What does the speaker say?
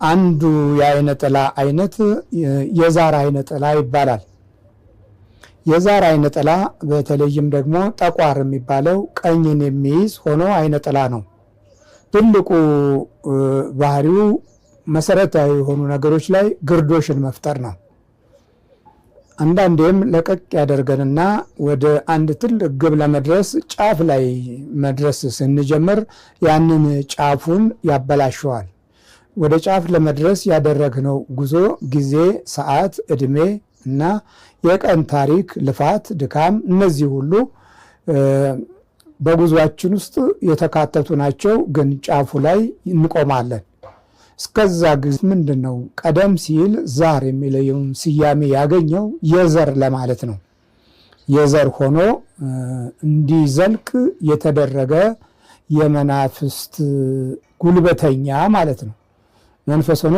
አንዱ የአይነ ጥላ አይነት የዛር አይነ ጥላ ይባላል። የዛር አይነ ጥላ በተለይም ደግሞ ጠቋር የሚባለው ቀኝን የሚይዝ ሆኖ አይነ ጥላ ነው። ትልቁ ባህሪው መሰረታዊ የሆኑ ነገሮች ላይ ግርዶሽን መፍጠር ነው። አንዳንዴም ለቀቅ ያደርገንና ወደ አንድ ትልቅ ግብ ለመድረስ ጫፍ ላይ መድረስ ስንጀምር ያንን ጫፉን ያበላሸዋል። ወደ ጫፍ ለመድረስ ያደረግነው ጉዞ ጊዜ፣ ሰዓት፣ ዕድሜ እና የቀን ታሪክ፣ ልፋት፣ ድካም እነዚህ ሁሉ በጉዟችን ውስጥ የተካተቱ ናቸው። ግን ጫፉ ላይ እንቆማለን። እስከዛ ጊዜ ምንድን ነው ቀደም ሲል ዛር የሚለየውን ስያሜ ያገኘው የዘር ለማለት ነው። የዘር ሆኖ እንዲዘልቅ የተደረገ የመናፍስት ጉልበተኛ ማለት ነው። መንፈስ ሆኖ